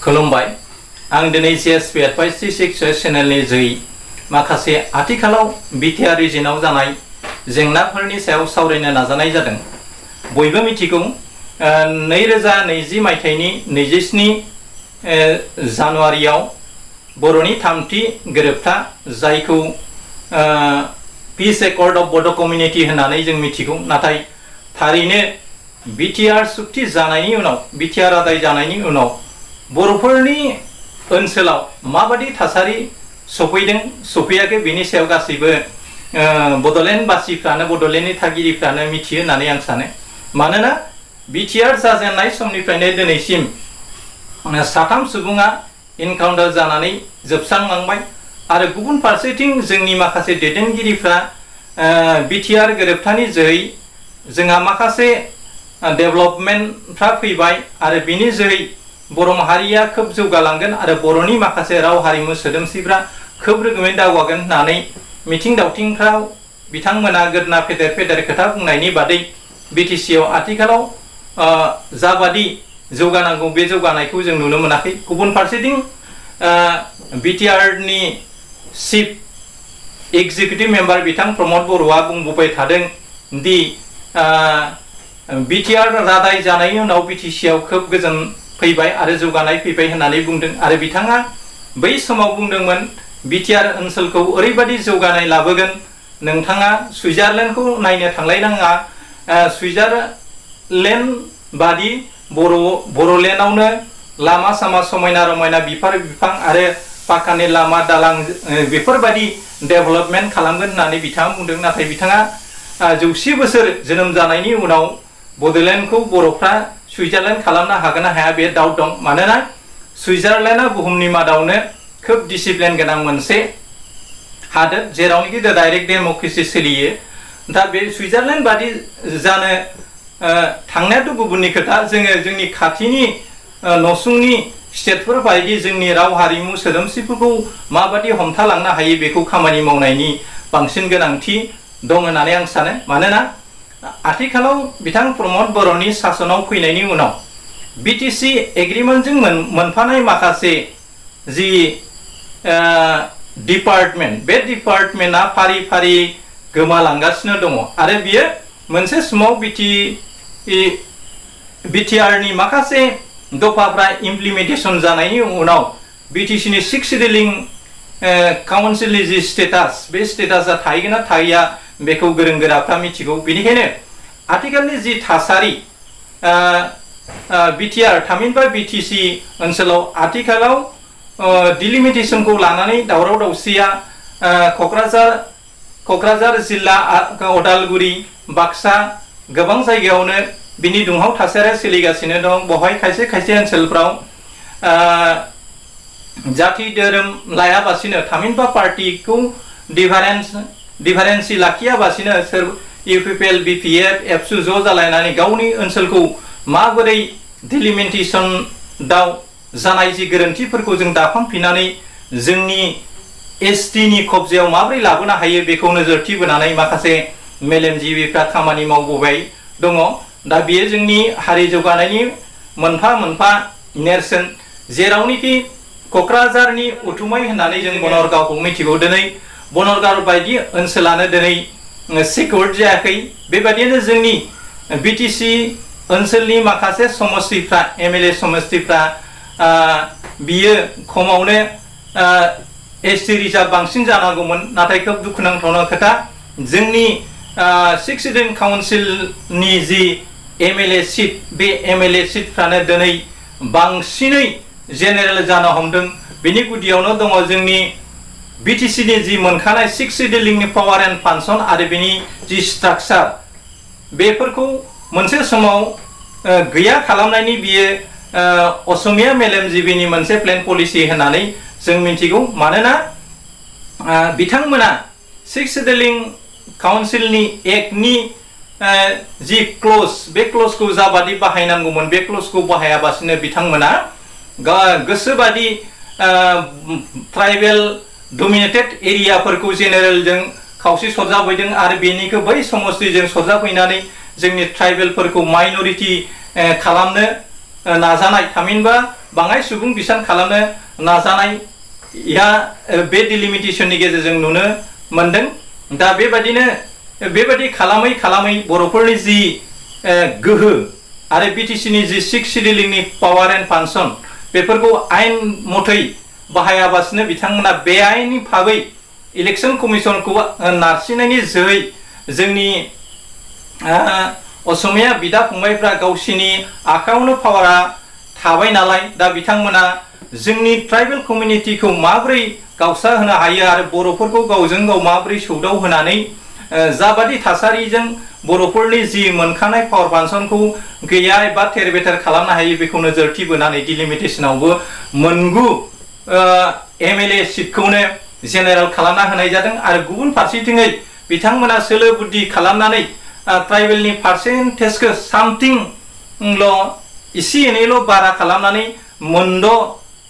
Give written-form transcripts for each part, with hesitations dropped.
खुलुमबाय आं दिनै CSP Advice 36 चेनेलनि जोहै माखासे आथिखालाव बिटिआर रिजनाव जानाय जेंनाफोरनि सायाव सावरायनो नाजानाय जादों। बयबो मिथिगौ 2020 मायथाइनि 27 जानुवारियाव बर'नि थामथि गोरोबथा जायखौ पीस एकर्ड अफ बड' कमिउनिटी होननानै जों मिथिगौ, नाथाय थारैनो बिटिआर सुक्ति जानायनि उनाव बिटिआर आदाय जानायनि उनाव बर'फोरनि ओनसोलाव माबादि थासारि सफैदों सफैयाखै बेनि सायाव गासैबो बड'लेण्डबासिफ्रानो बड'लेण्डनि थागिरिफ्रानो मिथियो होननानै आं सानो। मानोना बिटिआर जाजेननाय समनिफ्रायनो दिनैसिम साथाम सुबुङा इनकाउन्टार जानानै जोबस्रांलांबाय आरो गुबुन फारसेथिं जोंनि माखासे दैदेनगिरिफ्रा बिटिआर गोरोबथानि जोहै जोंहा माखासे डेभेलपमेन्टफ्रा फैबाय आरो बिनि जोहै बर' माहारिया खोब जौगालांगोन आरो बर'नि माखासे राव हारिमु सोदोमस्रिफ्रा खोब रोखोमै दावगागोन होननानै मिथिं दावथिंफ्राव बिथांमोना गोदना फेदेर फेदेर खोथा बुंनायनि बादै बिटिसिआव आथिखालाव जाबादि जौगानांगौ बे जौगानायखौ जों नुनो मोनाखै। गुबुन फारसेथिं बिटिआरनि चिफ एक्जिकिउटिभ मेम्बार बिथां प्रमद बर'आ बुंबोबाय थादों दि बिटिआर रादाय जानायनि उनाव बिटिसिआव खोब गोजोन फैबाय आरो जौगानाय फैबाय होननानै बुंदों आरो बिथाङा बै समाव बुंदोंमोन बिटिआर ओनसोलखौ ओरैबादि जौगानाय लाबोगोन नोंथाङा सुइजारलेण्डखौ नायनो थांलायनाङा, सुइजारलेण्ड बादि बर'लेण्डआवनो लामा सामा समायना रमायना बिफार बिफां आरो पाकानि लामा दालां बेफोरबादि डेभेलपमेन्ट खालामगोन होननानै बिथाङा बुंदों। नाथाय बिथाङा 100 बोसोर जोनोम जानायनि उनाव बड'लेण्डखौ बर'फ्रा सुइजारलेण्ड खालामनो हागोन ना हाया बे डाउट दं। मानोना सुइजारलेण्डआ बुहुमनि मादावनो खोब डिसिप्लिन गोनां मोनसे हादोर जेरावनोखि डाइरेक्ट डेम'क्रेसि सोलियो। दा बे सुइजारलेण्ड बादि जानो थांनायाथ' गुबुननि खोथा, जोङो जोंनि खाथिनि नसुंनि स्टेटफोर बायदि जोंनि राव हारिमु सोदोमस्रिफोरखौ माबादि हमथालांनो हायो बेखौ खामानि मावनायनि बांसिन गोनांथि दं होननानै आं सानो। मानोना आथिखालाव बिथां प्रमद बर'नि सासनाव फैनायनि उनाव बिटिसि एग्रिमेन्टजों मोनफानाय माखासे जि डिपार्टमेन्ट बे डिपार्टमेन्टआ फारि फारि गोमालांगासिनो दङ आरो बियो मोनसे समाव बिटिआरनि माखासे दफाफ्रा इमप्लिमेन्टेसन जानायनि उनाव बिटिसिनि 6 सिडिलिं काउन्सिलनि जि स्टेटास बे स्टेटासा थाहैगोन ना थाहैया बेखौ गोरों गोराफ्रा मिथिगौ। बेनिखायनो आथिखालनि जि थासारि बिटिआर थामहिनबा बिटिसि ओनसोलाव आथिखालाव डिलिमिटेसनखौ लानानै दावराव दावसिया क'क्राझार जिल्ला अदालगुरि बाक्सा गोबां जायगायावनो बिनि दुंहाव थासारिया सोलिगासिनो दं। बेवहाय खायसे खायसे ओनसोलफ्राव जाथि धोरोम लायाबासिनो थामहिनबा पार्टिखौ डिफारेन्सि लाखियाबासिनो सोर इउपिपिएल बिपिएफ एबसु ज' जालायनानै गावनि ओनसोलखौ माबोरै डिलिमिटेसन दाव जानाय जि गोरोन्थिफोरखौ जों दाफामफिननानै जोंनि एसटिनि कब्जायाव माबोरै लाबोनो हायो बेखौ नोजोरथि बोनानै माखासे मेलेमजिबिफ्रा खामानि मावबोबाय दङ। दा बेयो जोंनि हारि जौगानायनि मोनफा मोनफा नेरसोन। जेरावनोखि क'क्राझारनि उथुमै होननानै जों बनरगावखौ मिथिगौ, दिनै बनरगाव बायदि ओनसोलानो दिनै सिकिउर जायाखै। बेबायदिनो जोंनि बिटिसि ओनसोलनि माखासे समस्तिफ्रा एमएलए समस्तिफ्रा बियो खमावनो एसटि रिजार्भ बांसिन जानांगौमोन। नाथाय खोब दुखुनांथावना खोथा जोंनि 6 सिडिलिं काउन्सिलनि जि एमएलए सिट बे एमएलए सिटफ्रानो दिनै बांसिनै जेनेरेल जानो हमदों। बिनि गुदियावनो दङ जोंनि बिटिसिनि जि मोनखानाय 6 सिडिलिंनि पावार एन्ड फांसन आरो बिनि जि स्ट्राक्चार बेफोरखौ मोनसे समाव गैया खालामनायनि बियो असमिया मेलेमजिबिनि मोनसे प्लेन पलिसि होननानै जों मिथिगौ। मानोना बिथांमोना 6 सिडिलिं काउन्सिलनि एक्टनि जि क्लज बे क्लजखौ जाबादि बाहायनांगौमोन बे क्लजखौ बाहायाबासिनो बिथांमोना गोसोबादि ट्राइबेल डमिनेटेड एरियाफोरखौ जेनेरेलजों खावसे सरजाबैदों आरो बेनिखौ बै समस्तिजों सरजाफैनानै जोंनि ट्राइबेलफोरखौ माइनरिटि खालामनो नाजानाय थामहिनबा बाङाय सुबुं बिसान खालामनो नाजानाया बे डिलिमिटेशननि गेजेरजों नुनो मोनदों। दा बेबायदि खालामै खालामै बर'फोरनि जि गोहो आरो बिटिसिनि जि 6 शेड्यूलिंनि पावार एन्ड फांसन बेफोरखौ आयेन मथै बाहायाबासिनो बिथांमोना बेआइननि भाबै इलेक्शन कमिशनखौ नारसिननायनि जोहै जोंनि असमिया बिदा फंबायफ्रा गावसिनि आखायावनो पावारा थाबाय नालाय दा बिथांमोना जोंनि ट्राइबेल कमिउनिटिखौ माबोरै गावसा होनो हायो आरो बर'फोरखौ गावजों गाव माबोरै सौदाव होनानै जाबादि थासारिजों बर'फोरनि जि मोनखानाय पावार फांसनखौ गैया एबा थेर बेथेर खालामनो हायो बेखौ नोजोरथि बोनानै डिलिमिटेशनावबो मोनगु एमएलए सिटखौनो जेनेरेल खालामना होनाय जादों आरो गुबुन फारसेथिङै बिथांमोना सोलो बुद्धि खालामनानै ट्राइबेलनि पार्सेन्टेजखौ सामथिंल' इसे एनैल' बारा खालामनानै मोनद'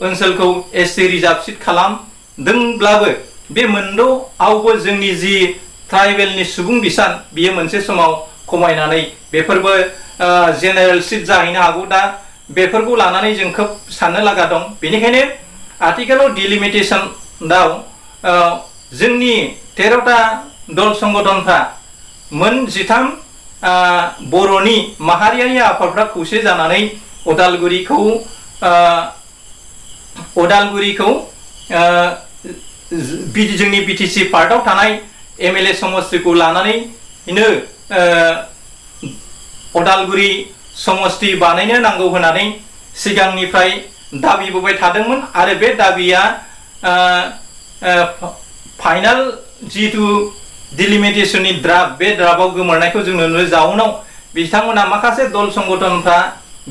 ओनसोलखौ एसटि रिजार्भ सिट खालामदोंब्लाबो बे मोनद'आवबो जोंनि जि ट्राइबेलनि सुबुं बिसान बियो मोनसे समाव खमायनानै बेफोरबो जेनेरेल सिट जाहैनो हागौ। दा बेफोरखौ लानानै जों खोब साननो लागा दं। बेनिखायनो आथिखालाव डिलिमिटेशनाव जोंनि 13टा दल संगठनफ्रा मोन 13 बर'नि माहारियारि आफादफ्रा खौसे जानानै उदालगुरिखौ जोंनि बिटिसि पार्टआव थानाय एमएलए समष्टिखौ लानानैनो उदालगुरि समष्टि बानायनो नांगौ होननानै सिगांनिफ्राय दाबिबोबाय थादोंमोन आरो बे दाबिया फाइनाल जितु डिलिमिटेशननि ड्राफ्ट बे ड्राफ्टआव गोमोरनायखौ जों नुनो जाउनाव बिथांमोना माखासे दल संगठनफ्रा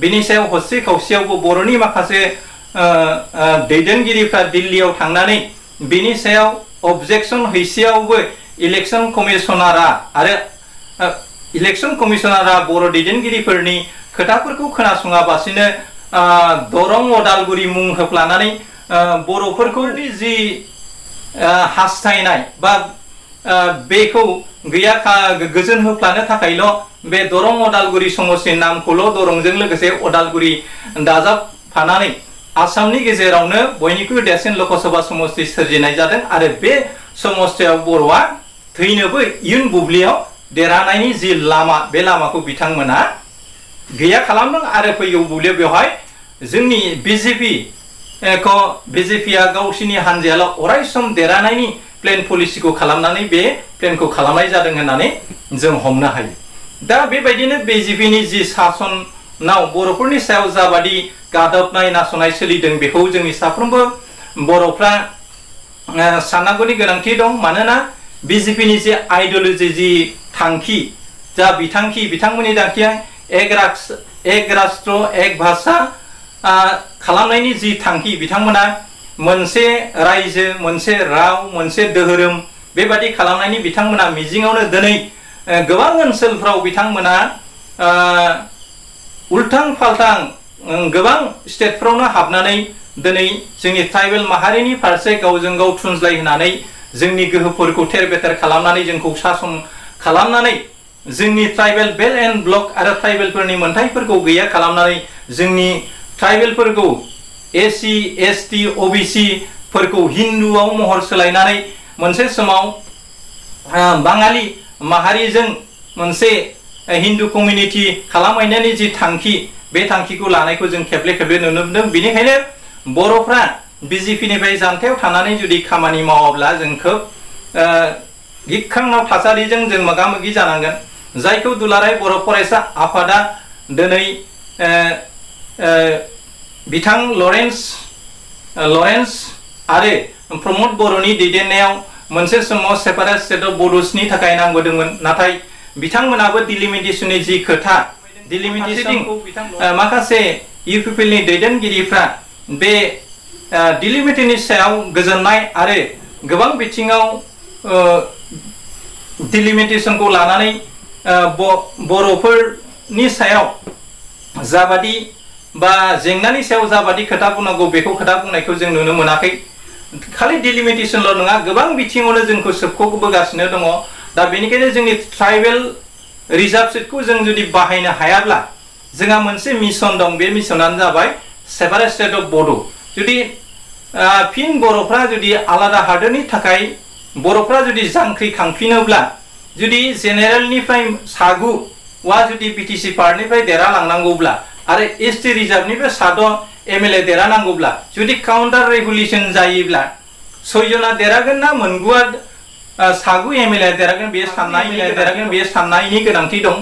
बेनि सायाव हस्ते खावसेयावबो बर'नि माखासे दैदेनगिरिफ्रा दिल्लीयाव थांनानै बेनि सायाव अबजेक्शन हैसेयावबो इलेक्शन कमिशनारा बर' दैदेनगिरिफोरनि खोथाफोरखौ खोनासङाबासिनो दरं उदालगुरि मुं होफ्लानानै बर'फोरनि जि हास्थायनाय बा बेखौ गैया गोजोन होफ्लानो थाखायल' बे दरं उदालगुरि समष्टिनि नामखौल' दरंजों लोगोसे उदालगुरि दाजाबफानानै आसामनि गेजेरावनो बयनिख्रुइ देरसिन लकसभा समष्टि सोरजिनाय जादों आरो बे समष्टियाव बर'आ थैनोबो इयुन बुब्लियाव देरहानायनि जि लामा बे लामाखौ बिथांमोना गैया खालामदों आरो फैगौ बुब्लियाव बेवहाय जोंनि बिजेपिया गावसिनि हानजायाल' अरायसम देरहानायनि प्लेन पलिसिखौ खालामनानै बे प्लेनखौ खालामनाय जादों होननानै जों हमनो हायो। दा बेबायदिनो बिजेपिनि जि सासनाव बर'फोरनि सायाव जाबादि गादबनाय नासयनाय सोलिदों बेखौ जोंनि साफ्रोमबो बर'फ्रा साननांगौनि गोनांथि दं। मानोना बिजेपिनि जि आइडिय'लजि जि थांखि जा बिथांखि बिथांमोननि थांखिया एक राष्ट्र एक भाषा खालामनायनि जि थांखि बिथांमोना मोनसे रायजो मोनसे राव मोनसे धोरोम बेबादि खालामनायनि बिथांमोना मिजिङावनो दिनै गोबां ओनसोलफ्राव बिथांमोना उल्थां फाल्थां गोबां स्टेटफ्रावनो हाबनानै दिनै जोंनि ट्राइबेल माहारिनि फारसे गावजों गाव थुनज्लायहोनानै जोंनि गोहोफोरखौ थेर बेथेर खालामनानै जोंखौ सासन खालामनानै जोंनि ट्राइबेल बेल्ट एन्ड ब्लक आरो ट्राइबेलफोरनि मोनथायफोरखौ गैया खालामनानै जोंनि ट्राइबेलफोरखौ एससी एसटी ओबीसी फोरखौ हिन्दुआव महर सोलायनानै मोनसे समाव बाङालि माहारिजों मोनसे हिन्दु कमिउनिटि खालामहैनायनि जि थांखि बे थांखिखौ लानायखौ जों खेबले खेबले नुनो मोनदों। बेनिखायनो बर'फ्रा बिजेपिनिफ्राय जानथायाव थानानै जुदि खामानि मावाब्ला जों खोब गिख्रंथाव थासारिजों जों मोगा मोगि जानांगोन। जायखौ दुलाराय बर' फरायसा आफादा दिनै बिथां लरेन्स आरो प्रमद बर'नि दैदेननायाव मोनसे समाव सेपारेट स्टेट अफ बड'सनि थाखाय नांबोदोंमोन। नाथाय बिथांमोनाबो डिलिमिटेशननि जि खोथा डिलिमिटेशनखौ माखासे इउपिपिएलनि दैदेनगिरिफ्रा बे डिलिमिटेशननि सायाव गोजोननाय आरो गोबां बिथिङाव डिलिमिटेशनखौ लानानै बर'फोरनि सायाव जाबादि बा जेंनानि सायाव जाबादि खोथा बुंनांगौ बेखौ खोथा बुंनायखौ जों नुनो मोनाखै। खालि डिलिमिटेशनल' नङा गोबां बिथिङावनो जोंखौ सोबख'बोगासिनो दङ। दा बेनिखायनो जोंनि ट्राइबेल रिजार्भ सिटखौ जों जुदि बाहायनो हायाब्ला जोंहा मोनसे मिशन दं। बे मिशनानो जाबाय सेपारेट स्टेट अफ बड' जुदि फिन बर'फ्रा जुदि आलादा हादोरनि थाखाय बर'फ्रा जुदि जांख्रिखांफिनोब्ला जुदि जेनेरेलनिफ्राय सागु वा जुदि बिटिसि पार्टनिफ्राय देरहालांनांगौब्ला आरो एसटि रिजार्भनिफ्राय साद' एमएलए देरहानांगौब्ला जुदि काउन्टार रेगुलेसन जायोब्ला 6 जना देरहागोन ना मोनगुआ सागु एमएलए देरहागोन बे साननायनि गोनांथि दं।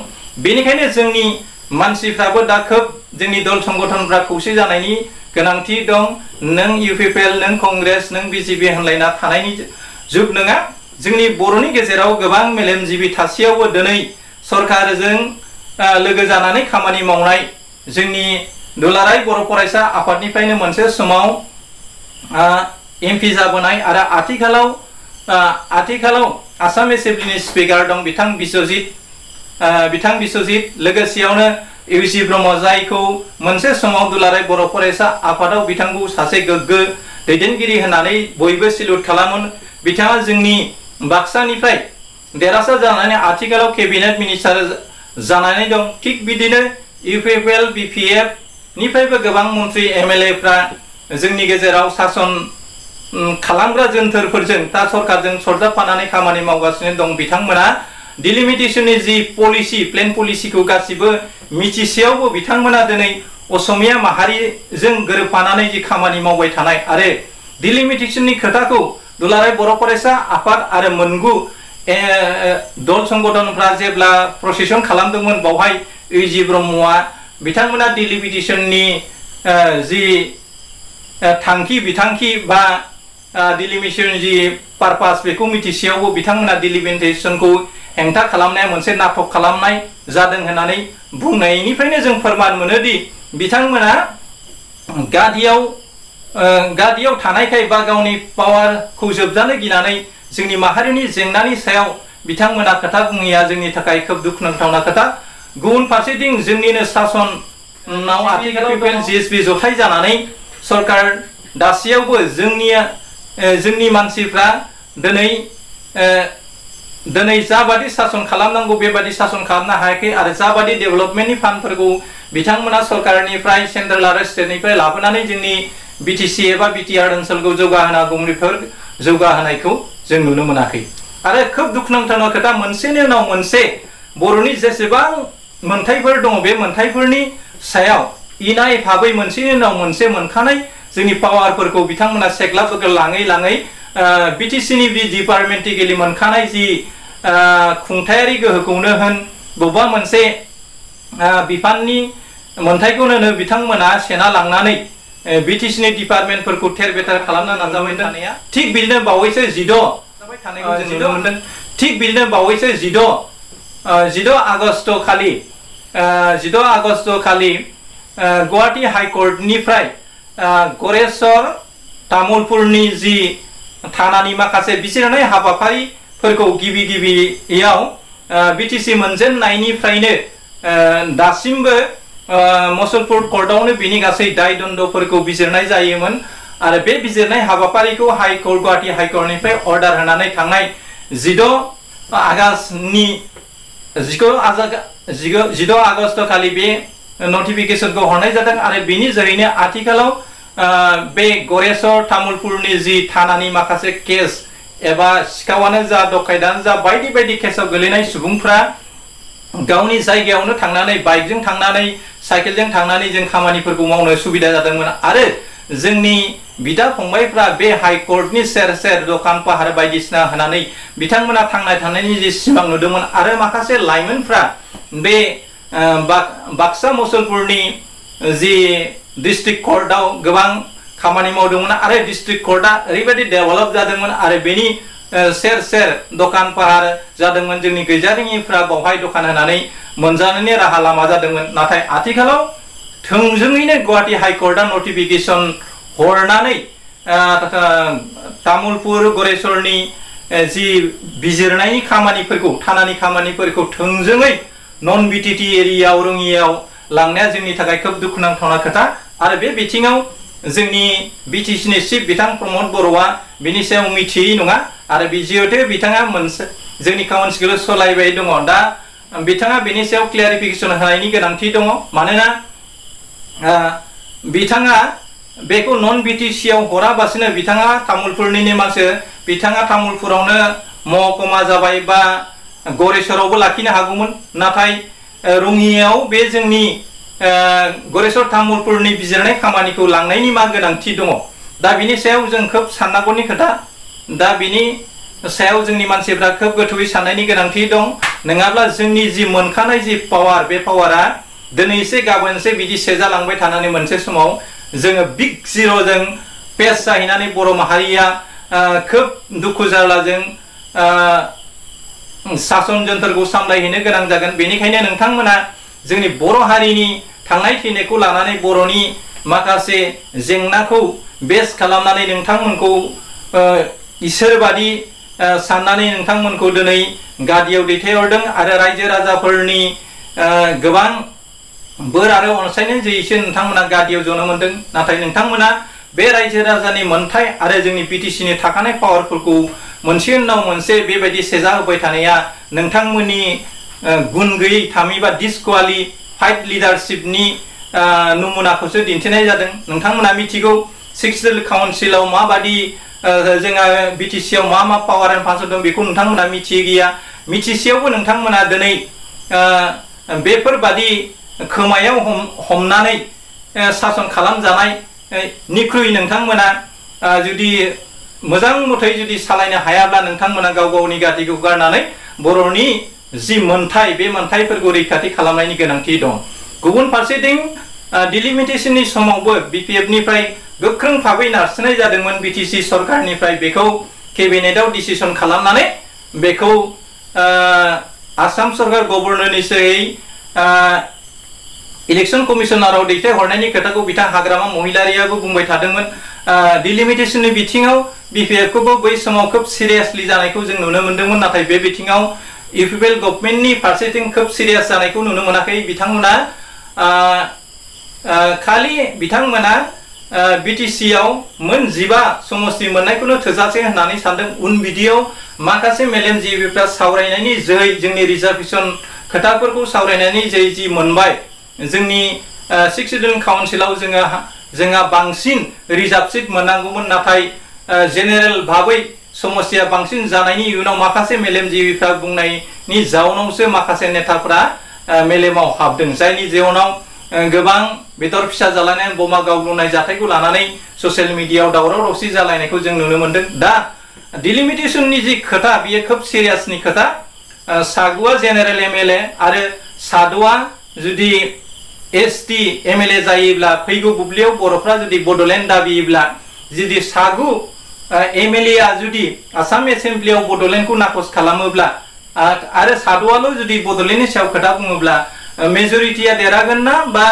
बेनिखायनो जोंनि मानसिफ्राबो दा खोब जोंनि दल संगठनफ्रा खौसे जानायनि गोनांथि दं। नों इउपिपिएल नों कंग्रेस नों बिजेपि होनलायना थानायनि जुग नङा। जोंनि बर'नि गेजेराव गोबां मेलेमजिबि थासेयावबो दिनै सरकारजों लोगो जानानै खामानि मावनाय जोंनि दुलाराय बर' फरायसा आफादनिफ्रायनो मोनसे समाव एमपि जाबोनाय आरो आथिखालाव आसाम एसेम्ब्लिनि स्पिकार दं बिथां बिश्वजित लोगोसेयावनो इउसि ब्रह्म जायखौ मोनसे समाव दुलाराय बर' फरायसा आफादाव बिथांखौ सासे गोग्गो दैदेनगिरि होननानै बयबो सिलुट खालामो। बिथाङा जोंनि बाक्सानिफ्राय देरहासार जानानै आथिखालाव केबिनेट मिनिस्टार जानानै दं। थिग बिदिनो इउपिपिएल बिपिएफ निफ्रायबो गोबां मन्त्रि एमएलएफ्रा जोंनि गेजेराव सासन खालामग्रा जोनथोरफोरजों दा सरकारजों सरजाबफानानै खामानि मावगासिनो दं। बिथांमोना डिलिमिटेसननि जि पलिसि प्लेन पलिसिखौ गासिबो मिथिसेयावबो बिथांमोना दिनै असमिया माहारिजों गोरोबफानानै जि खामानि मावबाय थानाय आरो डिलिमिटेसननि खोथाखौ दुलाराय बर' फरायसा आफाद आरो मोनगु दल संगठनफ्रा जेब्ला प्रसेसन खालामदोंमोन बावहाय इउजि ब्रह्मआ बिथांमोना डिलिमिटेसननि जि थांखि बिथांखि बा डिलिमिटेसन जि पारपास बेखौ मिथिसेयावबो बिथांमोना डिलिमिटेसनखौ हेंथा खालामनाया मोनसे नाटक खालामनाय जादों होननानै बुंनायनिफ्रायनो जों फोरमान मोनोदि बिथांमोना गादियाव थानायखाय बा गावनि पावारखौ जोबजानो गिनानै जोंनि माहारिनि जेंनानि सायाव बिथांमोना खोथा बुङैया जोंनि थाखाय खोब दुखुनांथावना खोथा। गुबुन फारसेथिं जोंनिनो सासनाव आथिखालाव जिएसपि जथाय जानानै सरकार दासियावबो जोंनि मानसिफ्रा दिनै जाबादि सासन खालामनांगौ बेबादि सासन खालामनो हायाखै आरो जाबादि डेभेलपमेन्टनि फान्डफोरखौ बिथांमोना सरकारनिफ्राय सेन्ट्रेल आरो स्टेटनिफ्राय लाबोनानै जोंनि बिटिसि एबा बिटिआर ओनसोलखौ जौगाहोनांगौनिफोर जौगाहोनायखौ जों नुनो मोनाखै। आरो खोब दुखुनांथाव खोथा मोनसेनि उनाव मोनसे बर'नि जेसेबां मोनथायफोर दङ बे मोनथायफोरनि सायाव इनाय भाबै मोनसेनि उनाव मोनसे मोनखानाय जोंनि पावारफोरखौ बिथांमोना सेग्लाब लाङै बिटिसिनि बि डिपार्टमेन्टेलि मोनखानाय जि खुंथायारि गोहोखौनो होन बबेबा मोनसे बिफाननि मोनथायखौनो बिथांमोना सेना लांनानै बिटिसिनि डिपार्टमेन्टफोरखौ थेर बेथेर खालामनो नाजाबाय थानाया थिग बिदिनो बावैसो 16 आगस्ट खालि गुवाहाटी हाइकर्टनिफ्राय गरेस्वर तामुलपुरनि जि थानानि माखासे बिजिरनाय हाबाफारिफोरखौ गिबियाव बिटिसि मोनजेननायनिफ्रायनो दासिमबो मुसलपुर कर्टआवनो बिनि गासै दाय दन्दफोरखौ बिजिरनाय जायोमोन आरो बे बिजिरनाय हाबाफारिखौ गुवाहाटी हाइकर्टनिफ्राय अर्डार होनानै थांनाय 16 आगस्ट खालि बे नटिफिकेशनखौ हरनाय जादों आरो बेनि जोहैनो आथिखालाव बे गरेस्वर तामुलपुरनि जि थानानि माखासे केस एबा सिखावानो जा डकायतानो जा बायदि केसाव गोलैनाय सुबुंफ्रा गावनि जायगायावनो थांनानै बाइकजों थांनानै साइकेलजों थांनानै जों खामानिफोरखौ मावनो सुबिदा जादोंमोन आरो जोंनि बिदा फंबायफ्रा बे हाइकर्टनि सेर दखान पाहार बायदिसिना होनानै बिथांमोना थांना थानायनि जि सिमां नुदोंमोन आरो माखासे लाइमोनफ्रा बे बाक्सा मुसलपुरनि जि डिस्ट्रिक्ट कर्टआव गोबां खामानि मावदोंमोन आरो डिस्ट्रिक्ट कर्टआ ओरैबायदि डेभेलप जादोंमोन आरो बेनि सेर दखान पाहार जादोंमोन जोंनि गैजारिङिफ्रा बावहाय दखान होनानै मोनजानायनि राहा लामा जादोंमोन नाथाय आथिखालाव थोंजोङैनो गुवाहाटी हाइकर्टआ नटिफिकेशन हरनानै तामुलपुर गरेस्वरनि जि बिजिरनायनि खामानिफोरखौ थानानि खामानिफोरखौ थोंजोङै नन बिटिटि एरियायाव रोङियाव लांनाया जोंनि थाखाय खोब दुखुनांथावना खोथा आरो बे बिथिङाव जोंनि बिटिसिनि चिफ बिथां प्रमद बर'आ बिनि सायाव मिथियै नङा आरो जिहेतु बिथाङा मोनसे जोंनि काउन्सिलखौ सालायबाय दङ दा बिथाङा बिनि सायाव क्लियारिफिकेशन होनायनि गोनांथि दङ मानोना बिथाङा बेखौ नन बिटिसि आव हराबासिनो बिथाङा तामुलपुरनिनो मानसि बिथाङा तामुलपुरावनो महकुमा जाबाय बा गरेस्वरावबो लाखिनो हागौमोन नाथाय रङियाव बे जोंनि गरेस्वर तामुलपुरनि बिजिरनाय खामानिखौ लांनायनि मा गोनांथि दङ दा बिनि सायाव जों खोब साननांगौनि खोथा दा बिनि सायाव जोंनि मानसिफ्रा खोब गोथौयै साननायनि गोनांथि दं नङाब्ला जोंनि जि मोनखानाय जि पावार बे पावारा दिनै एसे गाबोन एसे बिदि सेजालांबाय थानानै मोनसे समाव जोङो बिग जिर'जों पेस जाहैनानै बर' माहारिया खोब दुखु जारलाजों शासन जन्त्रखौ सामलायहैनो गोनां जागोन बेनिखायनो नोंथांमोना जोंनि बर' हारिनि थांनाय थैनायखौ लानानै बर'नि माखासे जेंनाखौ बेस खालामनानै नोंथांमोनखौ इसोरबादि साननानै नोंथांमोनखौ दिनै गादियाव दैथायहरदों आरो रायजो राजाफोरनि गोबां बोर आरो अनसायनाय जैसो नोंथांमोना गादियाव जनो मोनदों नाथाय नोंथांमोना बे रायजो राजानि मोनथाय आरो जोंनि बिटिसिनि थाखानाय पावारफोरखौ मोनसे उनाव मोनसे बेबायदि सेजा होबाय थानाया नोंथांमोननि गुन गैयै थामहिनबा डिसक्वालिफाइड लिडारशिपनि नमुनाखौसो दिन्थिनाय जादों नोंथांमोना मिथिगौ 6th काउन्सिलाव माबादि जोंहा बिटिसि आव मा पावार एन्ड फांसन दं बेखौ नोंथांमोना मिथियै गैया मिथिसेयावबो नोंथांमोना दिनै बेफोरबादि खोमायाव हमनानै शासन खालामजानाय निख्रुइ नोंथांमोना जुदि मोजां मथै जुदि सालायनो हायाब्ला नोंथांमोना गाव गावनि गादिखौ गारनानै बर'नि जि मोनथाय बे मोनथायफोरखौ रैखाथि खालामनायनि गोनांथि दं गुबुन फारसेथिं डिलिमिटेशननि समावबो बिपिएफ निफ्राय गोख्रों भाबै नारसिननाय जादोंमोन बिटिसि सरकारनिफ्राय बेखौ केबिनेटआव डिसिसन खालामनानै बेखौ आसाम सरकार गभर्नरनि सोयै इलेक्शन कमिशनाराव दैथायहरनायनि खोथाखौ बिथां हाग्रामा महिलारियाबो बुंबाय थादोंमोन डिलिमिटेशननि बिथिङाव बिपिएफखौबो बै समाव खोब सिरियासलि जानायखौ जों नुनो मोन्दोंमोन नाथाय बे बिथिङाव इउपिपिएल गभर्नमेन्टनि फारसेथिं खोब सिरियास जानायखौ नुनो मोनाखै बिथांमोना खालि बिथांमोना बिटिसि आव मोन 15 समस्ति मोननायखौनो थोजासे होननानै सानदों उन बिदियाव माखासे मेलेमजिबिफ्रा सावरायनायनि जोहै जोंनि रिजार्भेशन खोथाफोरखौ सावरायनायनि जोहै जि मोनबाय जोंनि 6th काउन्सिलाव जोंहा बांसिन रिजार्भ सीट मोननांगौमोन नाथाय जेनेरेल भाबै समस्या बांसिन जानायनि इयुनाव माखासे मेलेमजिबिफ्रा बुंनायनि जाउनावसो माखासे नेताफ्रा मेलेमाव हाबदों जायनि जाउनाव गोबां बेदर फिसा जालायनाय बमा गावलुनाय जाथायखौ लानानै ससियेल मिडियायाव दावराव दावसि जालायनायखौ जों नुनो मोन्दों दा डिलिमिटेशननि जि खोथा बियो खोब सिरियासनि खोथा सागुआ जेनेरेल एमएलए आरो सादुआ जुदि एसटि एमएलए जायोब्ला फैगौ बुब्लियाव बर'फ्रा जुदि बड'लेण्ड दाबियोब्ला जुदि सागु एमएलए जुदि आसाम एसेम्ब्लियाव बड'लेण्डखौ नाखस खालामोब्ला आरो सादुआल' जुदि बड'लेण्डनि सायाव खोथा बुङोब्ला मेजरिटिया देरहागोन ना बा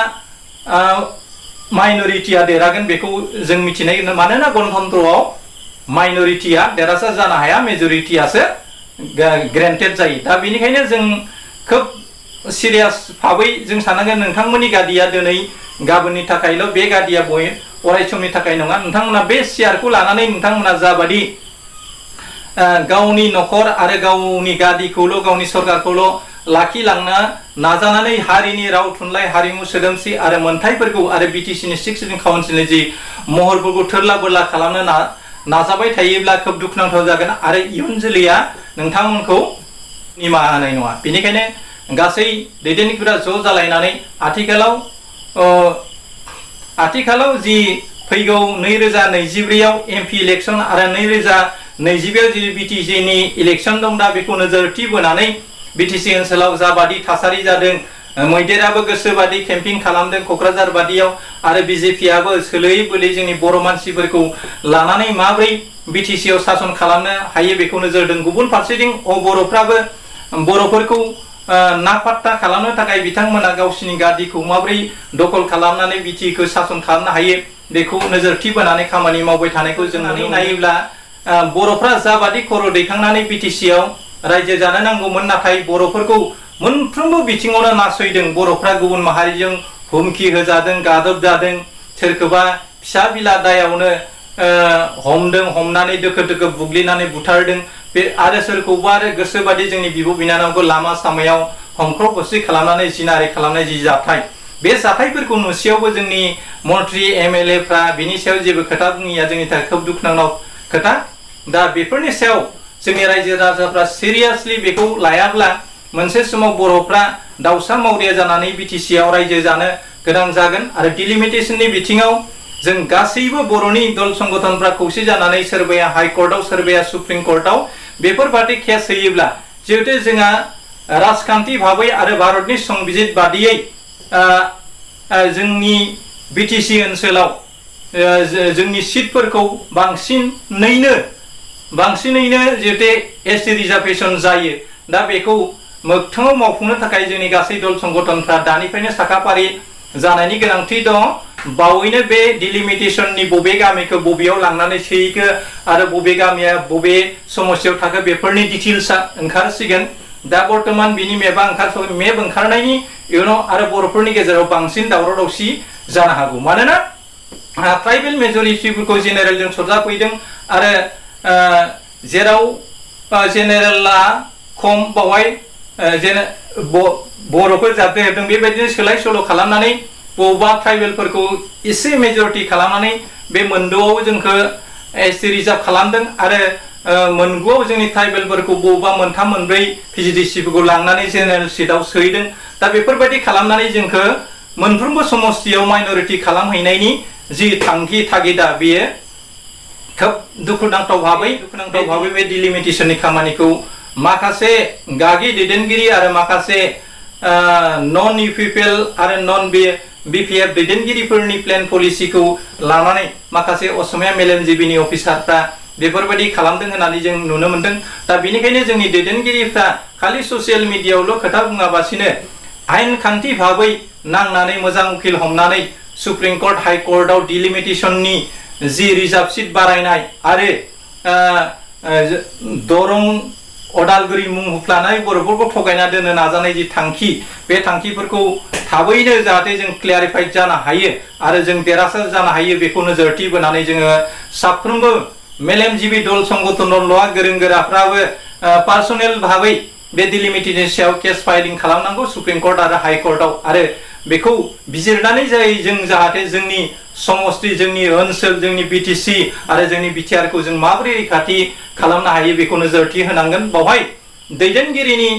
माइनरिटिया देरहागोन बेखौ जों मिथिनाय मानोना गणतन्त्रआव माइनरिटिया देरहासार जानो हाया मेजरिटियासो ग्रेन्टेड जायो दा बेनिखायनो जों खोब सिरियास भाबै जों साननांगोन नोंथांमोननि गादिया दिनै गाबोननि थाखायल' बे गादिया अराय समनि थाखाय नङा नोंथांमोना बे सियारखौ लानानै नोंथांमोना जाबादि गावनि न'खर आरो गावनि गादिखौल' गावनि सरकारखौल' लाखिलांनो नाजानानै हारिनि राव थुनलाइ हारिमु सोदोमस्रि आरो मोनथायफोरखौ आरो बिटिसिनि 6th काउन्सिलनि जि महरफोरखौ थोरला बोरला खालामनो नाजाबाय थायोब्ला खोब दुखुनांथाव जागोन आरो इयुन जोलैया नोंथांमोनखौ निमाहा होनाय नङा बेनिखायनो गासै दैदेनगिरिफोरा ज' जालायनानै आथिखालाव जि फैगौ 2024 आव एमपि इलेक्शन आरो 2020 आव जि बिटिसिनि इलेक्शन दं दा बेखौ नोजोरथि बोनानै बिटिसि ओनसोलाव जाबादि थासारि जादों मैदेराबो गोसोबादि केम्पिं खालामदों क'क्राझार बादियाव आरो बिजेपिआबो सोलोयै बोलै जोंनि बर' मानसिफोरखौ लानानै माब्रै बिटिसि आव शासन खालामनो हायो बेखौ नोजोर होदों गुबुन फारसेथिं बर'फ्राबो बर'फोरखौ नापात्ता खालामनो थाखाय बिथांमोना गावसिनि गादिखौ माब्रै दखल खालामनानै बिटिसिखौ शासन खालामनो हायो बेखौ नोजोरथि बोनानै खामानि मावबाय थानायखौ जों नायोब्ला बर'फ्रा जाबादि खर' दैखांनानै बिटिसि आव रायजो जानो नांगौमोन नाथाय बर'फोरखौ मोनफ्रोमबो बिथिङावनो नासयदों बर'फ्रा गुबुन माहारिजों हुमखि होजादों गादबजादों सोरखौबा फिसा बिला दायावनो हमनानै दोखो दोखो बुग्लिनानै बुथारदों बे आरो सोरखौबा आरो गोसोबादि जोंनि बिब' बिनानावखौ लामा सामायाव हमख्रब हरसि खालामनानै जिनाहारि खालामनाय जि जाथाय बे जाथायफोरखौ नुसेयावबो जोंनि मन्त्रि MLA फ्रा बिनि सायाव जेबो खोथा बुङिया जोंनि थाखाय खोब दुखुनांथाव खोथा। दा बेफोरनि सायाव जोंनि रायजो राजाफ्रा सिरियासलि बेखौ लायाब्ला मोनसे समाव बर'फ्रा दाउसा मावरिया जानानै BTC आव रायजो जानो गोनां जागोन। आरो डिलिमिटेशननि बिथिङाव जों गासैबो बर'नि दल संगठनफ्रा खौसे जानानै सोरबाया हाइकर्टआव सोरबाया सुप्रिम कोर्टआव बेफोरबादि केस होयोब्ला जिहेतु जोंहा राजखान्थि भाबै आरो भारतनि संबिजित बादियै जोंनि BTC ओनसोलाव जोंनि सीटफोरखौ बांसिनैनो जिहेतु ST रिजार्भेसन जायो। दा बेखौ मोगथाङाव मावफुंनो थाखाय जोंनि गासै दल संगठनफ्रा दानिफ्रायनो साखाफारि जानायनि गोनांथि दङ। बावैनो बे डिलिमिटेशननि बबे गामिखौ बबेयाव लांनानै सोहैखो आरो बबे गामिया बबे समस्यायाव थाखो बेफोरनि डिटेल्सआ ओंखारसिगोन। दा बर्तमान बिनि मेप ओंखारनायनि इयुनाव आरो बर'फोरनि गेजेराव बांसिन दावराव दावसि जानो हागौ। मानोना ट्राइबेल मेजरिटिफोरखौ जेनेरेलजों सरजाफैदों आरो जेराव जेनेरेला खम बावहाय बर'फोर जाबदो हेबदों बेबायदिनो सोलाय सोल' खालामनानै बबेबा ट्राइबेलफोरखौ एसे मेजरिटि खालामनानै बे मोनद'आव जोंखौ ST रिजार्भ खालामदों आरो मोनगुआव जोंनि ट्राइबेलफोरखौ बबेबा मोनथाम मोनब्रै PGDC फोरखौ लांनानै जेनेरेल सिटआव सोहैदों। दा बेफोरबायदि खालामनानै जोंखौ मोनफ्रोमबो समस्तियाव माइनरिटि खालामहैनायनि जि थांखि थागिदा बेयो खोब दुखुनांथाव भाबै बे डिलिमिटेशननि खामानिखौ माखासे गागि दैदेनगिरि आरो माखासे नन UPPL आरो नन BPF दैदेनगिरिफोरनि प्लेन पलिसिखौ लानानै माखासे असमिया मेलेमजिबिनि अफिसारफ्रा बेफोरबायदि खालामदों होननानै जों नुनो मोनदों। दा बेनिखायनो जोंनि दैदेनगिरिफ्रा खालि ससियेल मिडियायावल' खोथा बुङाबासिनो आयेन खान्थि भाबै नांनानै मोजां उकिल हमनानै सुप्रिम कोर्ट हाइ कोर्टआव डिलिमिटेशननि जि रिजार्भ सीट बारायनाय आरो दरं अदालगुरि मुं हुफ्लानाय बर'फोरखौ थगायना दोननो नाजानाय जि थांखि बे थांखिफोरखौ थाबैनो जाहाथे जों क्लियारिफाइड जानो हायो आरो जों देरहासार जानो हायो बेखौ नोजोरथि बोनानै जोङो साफ्रोमबो मेलेमजिबि दल संगठनल' गोरों गोराफ्राबो पार्सनेल भाबै बे डिलिमिटेशननि सायाव केस फाइलिं खालामनांगौ सुप्रिम कोर्ट आरो हाइ कोर्टआव आरो बेखौ बिजिरनानै जों जाहाथे जोंनि समस्ति जोंनि ओनसोल जोंनि BTC आरो जोंनि BTR खौ जों माबोरै रैखाथि खालामनो हायो बेखौ नोजोरथि होनांगोन। बावहाय दैदेनगिरिनि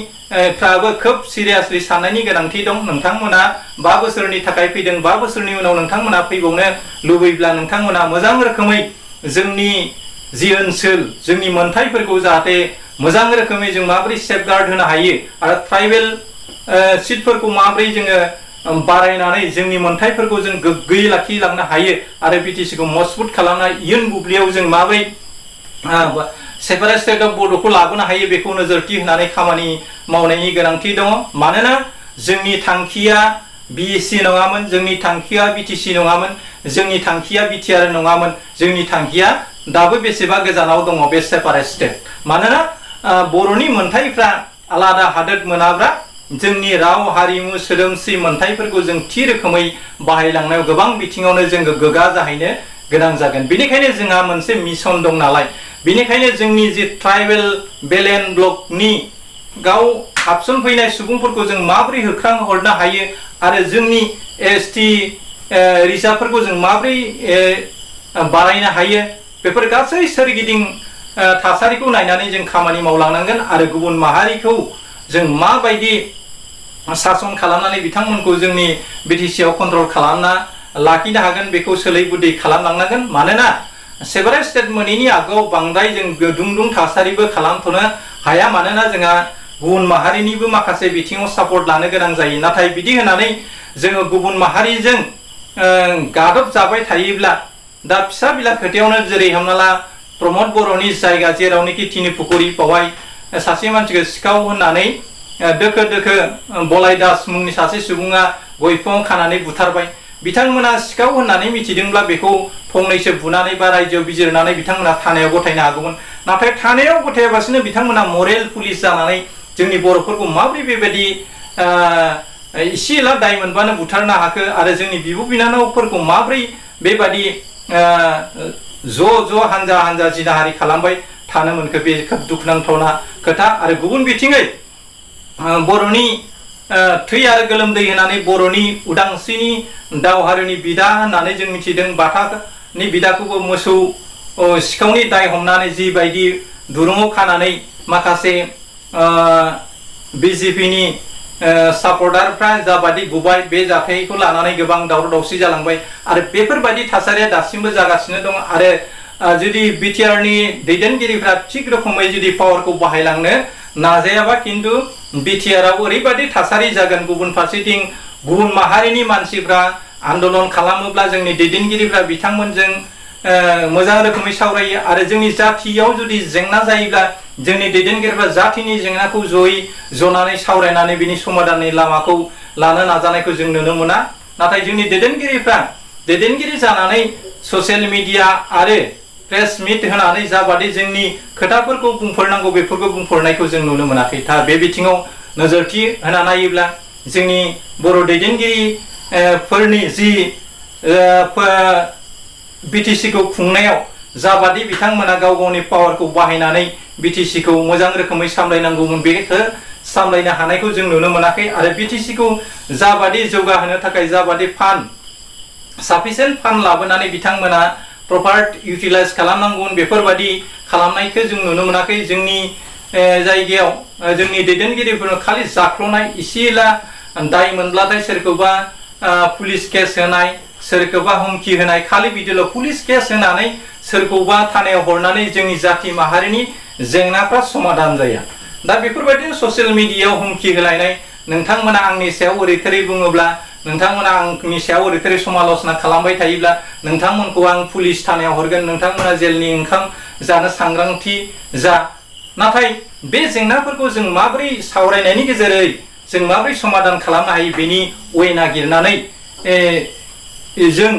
फ्राबो खोब सिरियासलि साननायनि गोनांथि दं। नोंथांमोना 5 बोसोरनि थाखाय फैदों, 5 बोसोरनि उनाव नोंथांमोना फैबावनो लुबैब्ला नोंथांमोना मोजां रोखोमै जोंनि जि ओनसोल जोंनि मोनथायफोरखौ जाहाथे मोजां रोखोमै जों माबोरै सेफगार्ड होनो हायो आरो ट्राइबेल सीटफोरखौ माबोरै जोङो बारायनानै जोंनि मोनथायफोरखौ जों गोग्गोयै लाखिलांनो हायो आरो BTC खौ मजबुत खालामनाय इयुन बुब्लियाव जों माबोरै सेपारेट स्टेट अफ बड'खौ लाबोनो हायो बेखौ नोजोरथि होनानै खामानि मावनायनि गोनांथि दङ। मानोना जोंनि थांखिया BEC नङामोन, जोंनि थांखिया BTC नङामोन, जोंनि थांखिया BTR नङामोन, जोंनि थांखिया दाबो बेसेबा गोजानाव दङ बे सेपारेट स्टेट। मानोना बर'नि मोनथायफ्रा आलादा हादोर मोनाब्ला जोंनि राव हारिमु सोदोमस्रि मोनथायफोरखौ जों थि रोखोमै बाहायलांनायाव गोबां बिथिङावनो जों गोग्गा जाहैनो गोनां जागोन। बेनिखायनो जोंहा मोनसे मिशन दं नालाय, बेनिखायनो जोंनि जि ट्राइबेल बेलेन ब्लकनि गाव हाबसनफैनाय सुबुंफोरखौ जों माबोरै होख्रांहरनो हायो आरो जोंनि ST रिजार्भफोरखौ जों माबोरै बारायनो हायो बेफोर गासै सोरगिदिं थासारिखौ नायनानै जों खामानि मावलांनांगोन आरो गुबुन माहारिखौ जों माबायदि सासन खालामनानै बिथांमोनखौ जोंनि BTC आव कन्ट्रल खालामना लाखिनो हागोन बेखौ सोलै बुदै खालामलांनांगोन। मानोना सेपारेट स्टेट मोनैनि आगोआव बांद्राय जों गुदुं थासारिबो खालामथ'नो हाया। मानोना जोंहा गुबुन माहारिनिबो माखासे बिथिङाव सापर्ट लानो गोनां जायो। नाथाय बिदि होनानै जोङो गुबुन माहारिजों गादब जाबाय थायोब्ला दा फिसा बिला खोथायावनो जेरै हमना ला प्रमद बर'नि जायगा जेरावनोखि तिनिपुखुरि बावहाय सासे मानसिखौ सिखाव होननानै दोखो दोखो बलाय दास मुंनि सासे सुबुङा गय बिफां खानानै बुथारबाय। बिथांमोना सिखाव होननानै मिथिदोंब्ला बेखौ फंनैसो बुनानै बा रायजोआव बिजिरनानै बिथांमोना थानायाव गथायनो हागौमोन। नाथाय थानायाव गथायाबासिनो बिथांमोना मरेल पुलिस जानानै जोंनि बर'फोरखौ माबोरै बेबायदि इसे एला दाय मोनबानो बुथारनो हाखो आरो जोंनि बिब' बिनानावफोरखौ माबोरै बेबादि ज' हानजा हानजा जिनाहारि खालामबाय थानो मोनखो बे खोब दुखुनांथावना खोथा। आरो गुबुन बिथिङै बर'नि थै आरो गोलोमदै होनानै बर'नि उदांस्रिनि दावहारुनि बिदा होननानै जों मिथिदों। बाथानि बिदाखौबो मोसौ सिखावनि दाय हमनानै जिबायदि दुरुङाव खानानै माखासे बिजेपिनि सापर्टारफ्रा जाबादि बुबाय, बे जाथायखौ लानानै गोबां दावराव दावसि जालांबाय आरो बेफोरबायदि थासारिया दासिमबो जागासिनो दं। आरो जुदि बिटिआरनि दैदेनगिरिफ्रा थिग रोखोमै जुदि पावारखौ बाहायलांनो नाजायाबा खिन्थु बिटिआराव ओरैबायदि थासारि जागोन, गुबुन फारसेथिं गुबुन माहारिनि मानसिफ्रा आन्दलन खालामोब्ला जोंनि दैदेनगिरिफ्रा बिथांमोनजों मोजां रोखोमै सावरायो आरो जोंनि जाथियाव जुदि जेंना जायोब्ला जोंनि दैदेनगिरिफ्रा जातिनि जेंनाखौ जनानै सावरायनानै बिनि समाधाननि लामाखौ लानो नाजानायखौ जों नुनो मोना। नाथाय जोंनि दैदेनगिरिफ्रा दैदेनगिरि जानानै ससियेल मिडिया आरो प्रेस मिट होनानै जाबादि जोंनि खोथाफोरखौ बुंफोरनांगौ बेफोरखौ बुंफोरनायखौ जों नुनो मोनाखै। दा बे बिथिङाव नोजोरथि होना नायोब्ला जोंनि बर' दैदेनगिरिफोरनि जि बिटिसिखौ खुंनायाव जाबादि बिथांमोना गाव गावनि पावारखौ बाहायनानै बिटिसिखौ मोजां रोखोमै सामलायनांगौमोन, बेखौ सामलायनो हानायखौ जों नुनो मोनाखै। आरो बिटिसिखौ जाबादि जौगाहोनो थाखाय जाबादि फान्ड साफिसियेन्ट फान्ड लाबोनानै बिथांमोना प्रपार इउटिलाइज खालामनांगौमोन, बेफोरबादि खालामनायखौ जों नुनो मोनाखै। जोंनि जायगायाव जोंनि दैदेनगिरिफोरनो खालि जाख्ल'नाय, इसेला दाय मोनब्लाथाय सोरखौबा पुलिस केस होनाय, सोरखौबा हुमखि होनाय, खालि बिदिल' पुलिस केस होनानै सोरखौबा थानायाव हरनानै जोंनि जाति माहारिनि जेंनाफ्रा समाधान जाया। दा बेफोरबायदिनो ससियेल मिडियायाव हुमखि होलायनाय, नोंथांमोना आंनि सायाव ओरैथोरै बुङोब्ला, नोंथांमोना आंनि सायाव ओरैथोरै समाल'सना खालामबाय थायोब्ला नोंथांमोनखौ आं पुलिस थानायाव हरगोन, नोंथांमोना जेलनि ओंखाम जानो सांग्रांथि जा। नाथाय बे जेंनाफोरखौ जों माबोरै सावरायनायनि गेजेरै जों माबोरै समाधान खालामनो हायो बेनि वे नागिरनानै जों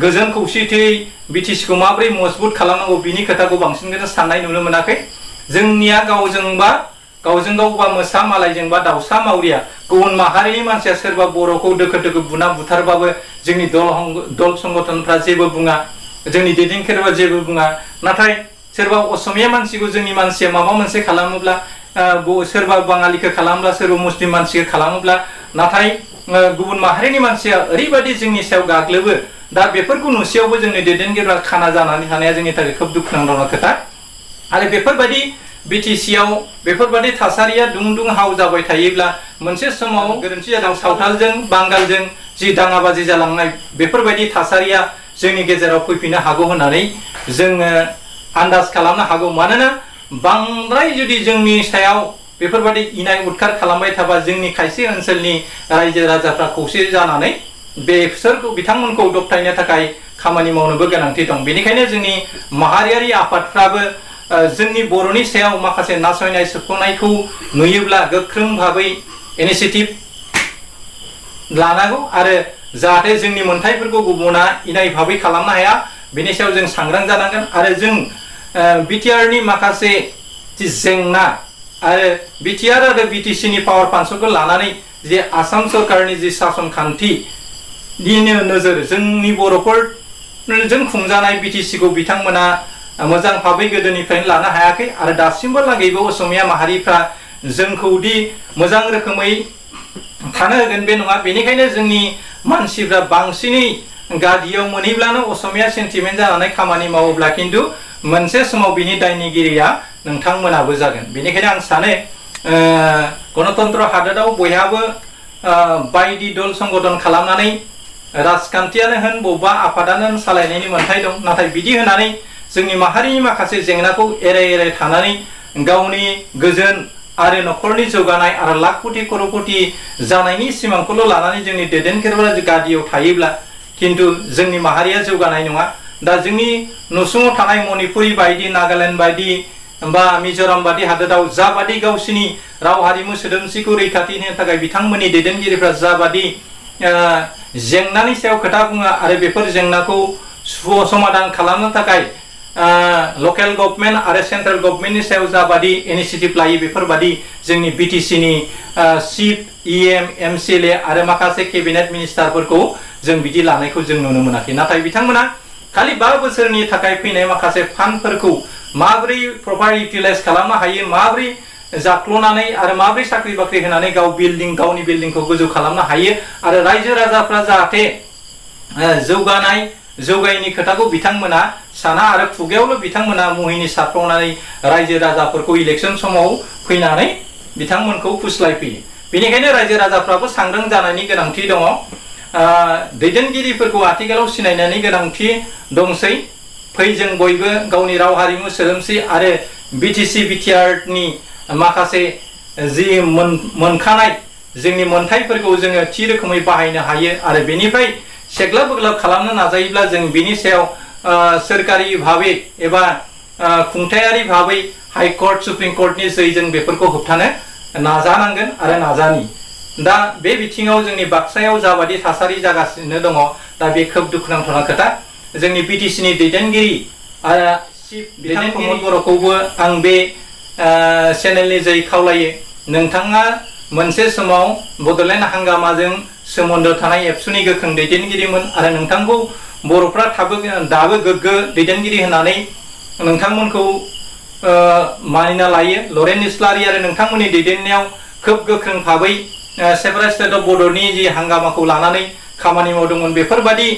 गोजोन खौसेथियै बिटिसिखौ माबोरै मजबुत खालामनांगौ बिनि खोथाखौ बांसिनखौनो साननाय नुनो मोनाखै। जोंनिया गावजों गावबा मोसा मालायजोंबा दाउसा मावरिया, गुबुन माहारिनि मानसिया सोरबा बर'खौ दोखो दोखो बुना बुथारबाबो जोंनि दल संगठनफ्रा जेबो बुङा, जोंनि दैदेनगिरिफ्रा जेबो बुङा। नाथाय सोरबा असमिया मानसिखौ जोंनि मानसिया माबा मोनसे खालामोब्ला, सोरबा बाङालिखौ खालामोब्ला, सोरबा मुस्लिम मानसिखौ खालामोब्ला, नाथाय गुबुन माहारिनि मानसिया ओरैबायदि जोंनि सायाव गाग्लोबो। दा बेफोरखौ नुसेयावबो जोंनि दैदेनगिरिफ्रा खाना जानानै थानाया जोंनि थाखाय खोब दुखुनांथाव खोथा। आरो बेफोरबायदि बिटिसिआव बेफोरबायदि थासारिया दुं हाव जाबाय थायोब्ला मोनसे समाव गोरोन्थि जादों, सावथालजों बांगालजों जि दाङाबाजि जालांनाय बेफोरबायदि थासारिया जोंनि गेजेराव फैफिननो हागौ होननानै जोङो आन्दाज खालामनो हागौ। मानोना बांद्राय जुदि जोंनि सायाव बेफोरबायदि इनाय उदखार खालामबाय थाबा जोंनि खायसे ओनसोलनि रायजो राजाफ्रा खौसे जानानै बेसोरखौ बिथांमोनखौ दबथायनो थाखाय खामानि मावनोबो गोनांथि दं। बेनिखायनो जोंनि माहारियारि आफादफ्राबो जोंनि बर'नि सायाव माखासे नासयनाय सोबख'नायखौ नुयोब्ला गोख्रों भाबै इनिसियेटिभ लानांगौ आरो जाहाथे जोंनि मोन्थाइफोरखौ गुबुना इनाय भाबै खालामनो हाया बेनि सायाव जों सांग्रां जानांगोन। आरो जों बिटिआरनि माखासे जेंना आरो बिटिआर आरो बिटिसिनि पावार फांसनखौ लानानै जे आसाम सरकारनि जि सासन खान्थिनि नोजोर जोंनि बर'फोरजों खुंजानाय बिटिसिखौ बिथांमोना मोजां भाबै गोदोनिफ्रायनो लानो हायाखै आरो दासिमबो लागैबो असमिया माहारिफ्रा जोंखौ दि मोजां रोखोमै थानो होगोन बे नङा। बेनिखायनो जोंनि मानसिफ्रा बांसिनै गादियाव मोनहैब्लानो असमिया सेन्टिमेन्ट जानानै खामानि मावोब्ला खिन्थु मोनसे समाव बिनि दायनिगिरिया नोंथांमोनाबो जागोन। बेनिखायनो आं सानो गणतन्त्र हादोराव बयहाबो बायदि दल संगठन खालामनानै राजखान्थियानो होन बबेबा आफादानो होन सालायनायनि मोन्थाय दं। नाथाय बिदि होनानै जोंनि माहारिनि माखासे जेंनाखौ एराय थानानै गावनि गोजोन आरो न'खरनि जौगानाय आरो लाख कोटि कर'कोटि जानायनि सिमांखौल' लानानै जोंनि दैदेनगिरिफोरा गादियाव थायोब्ला खिन्थु जोंनि माहारिया जौगानाय नङा। दा जोंनि नसुङाव थानाय मणिपुरि बायदि, नागालेण्ड बायदि बा मिज'राम बायदि हादोराव जाबादि गावसिनि राव हारिमु सोदोमस्रिखौ रैखाथि होनो थाखाय बिथांमोननि दैदेनगिरिफ्रा जाबादि जेंनानि सायाव खोथा बुङो आरो बेफोर जेंनाखौ समाधान खालामनो थाखाय लकेल गभर्नमेन्ट आरो सेन्ट्रेल गभर्नमेन्टनि सायाव जाबादि इनिसियेटिभ लायो बेफोरबादि जोंनि बिटिसिनि चिफ इएम एमसिएलए आरो माखासे केबिनेट मिनिस्टारफोरखौ जों बिदि लानायखौ जों नुनो मोनाखै। नाथाय बिथांमोना खालि 5 बोसोरनि थाखाय फैनाय माखासे फान्डफोरखौ माबोरै प्रपार इउटिलाइज खालामनो हायो, माबोरै जाख्ल'नानै आरो माबोरै साख्रि बाख्रि होनानै गावनि बिल्डिंखौ गोजौ खालामनो हायो आरो रायजो राजाफ्रा जाहाथे जौगायनि खोथाखौ बिथांमोना साना आरो खुगायावल' बिथांमोना मुहिनि सारफ्रावनानै रायजो राजाफोरखौ इलेक्सन समाव फैनानै बिथांमोनखौ फुस्लायफैयो। बेनिखायनो रायजो राजाफ्राबो सांग्रां जानायनि गोनांथि दङ। दैदेनगिरिफोरखौ आथिखालाव सिनायनायनि गोनांथि दंसै। फै जों बयबो गावनि राव हारिमु सोदोमस्रि आरो बिटिसि बिटिआरनि माखासे जि मोनखानाय जोंनि मोनथायफोरखौ जोङो थि रोखोमै बाहायनो हायो आरो बेनिफ्राय सेग्लाब बोग्लाब खालामनो नाजायोब्ला जों बिनि सायाव सोरखारि भाबै एबा खुंथायारि भाबै हाइकर्ट सुप्रिम कर्टनि जै जों बेफोरखौ होबथानो नाजानांगोन आरो नाजानि। दा बे बिथिङाव जोंनि बाक्सायाव जाबादि थासारि जागासिनो दङ दा बे खोब दुखुनांथाव खोथा। जोंनि बिटिसिनि दैदेनगिरि बिथां प्रमद बर'खौबो आं बे चेनेलनि जै खावलायो, नोंथाङा मोनसे समाव बड'लेण्ड हांगामाजों सोमोन्दो थानाय एबसुनि गोख्रों दैदेनगिरिमोन आरो नोंथांखौ बर'फ्रा दाबो गोग्गो दैदेनगिरि होननानै नोंथांमोनखौ मानिना लायो। लरेन इस्लारि आरो नोंथांमोननि दैदेननायाव खोब गोख्रों भाबै सेपारेट स्टेट अफ बड'नि जि हांगामाखौ लानानै खामानि मावदोंमोन। बेफोरबादि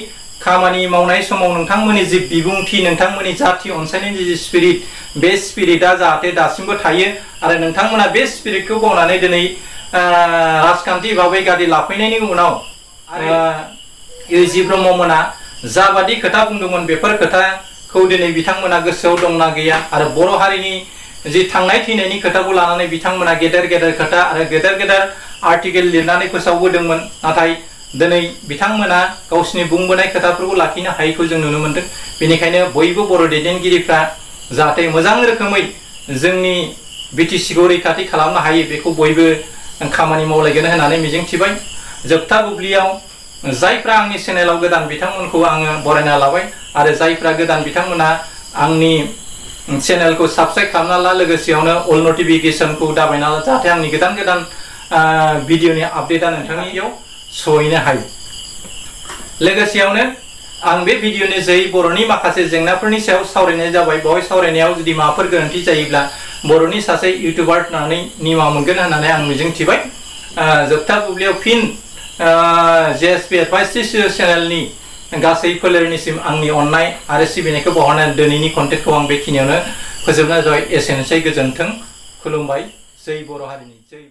खामानि मावनाय समाव नोंथांमोननि जि बिबुंथि, नोंथांमोननि जाथि अनसायनायनि जि स्पिरिट, बे स्पिरिटआ जाहाथे दासिमबो थायो आरो नोंथांमोना बे स्पिरिटखौ बावनानै दिनै राजखान्थि भाबै गादी लाफैनायनि उनाव इउजि ब्रह्ममोना जाबादि खोथा बुंदोंमोन बेफोर खोथाखौ दिनै बिथांमोना गोसोआव दंना गैया आरो बर' हारिनि जि थांनाय थैनायनि खोथाखौ लानानै बिथांमोना गेदेर खोथा आरो गेदेर आर्टिकेल लिरनानै फोसावबोदोंमोन। नाथाय दिनै बिथांमोना गावसिनि बुंबोनाय खोथाफोरखौ लाखिनो हायैखौ जों नुनो मोनदों। बेनिखायनो बयबो बर' दैदेनगिरिफ्रा जाहाथे मोजां रोखोमै जोंनि बिटिसिखौ रैखाथि खालामनो हायो बेखौ बयबो खामानि मावलायगोन होननानै मिजिंथिबाय। जोबथा बुब्लियाव जायफ्रा आंनि चेनेलाव गोदान बिथांमोनखौ आङो बरायना लाबाय आरो जायफ्रा गोदान बिथांमोना आंनि चेनेलखौ साबस्क्राइब खालामना ला, लोगोसेयावनो अल नटिफिकेसनखौ दाबायना ला जाहाथे आंनि गोदान भिडिअनि आपडेटआ नोंथांनियाव सहैनो हायो। लोगोसेयावनो आं बे भिडिअनि जै बर'नि माखासे जेंनाफोरनि सायाव सावरायनाय जाबाय। बेवहाय सावरायनायाव जुदि माबाफोर गोरोन्थि जायोब्ला बर'नि सासे इउटिउबार होननानै निमाहा मोनगोन होननानै आं मिजिंथिबाय। जोबथा बुब्लियाव फिन JSP एडभाइस चेनेलनि गासै फोलेरनिसिम आंनि अननाय आरो सिबिनायखौ बावहरनानै दिनैनि कन्टेन्टखौ आं बेखिनियावनो फोजोबनाय जाबाय। एसेनोसै, गोजोन्थों, खुलुमबाय। जै बर' हारिनि जै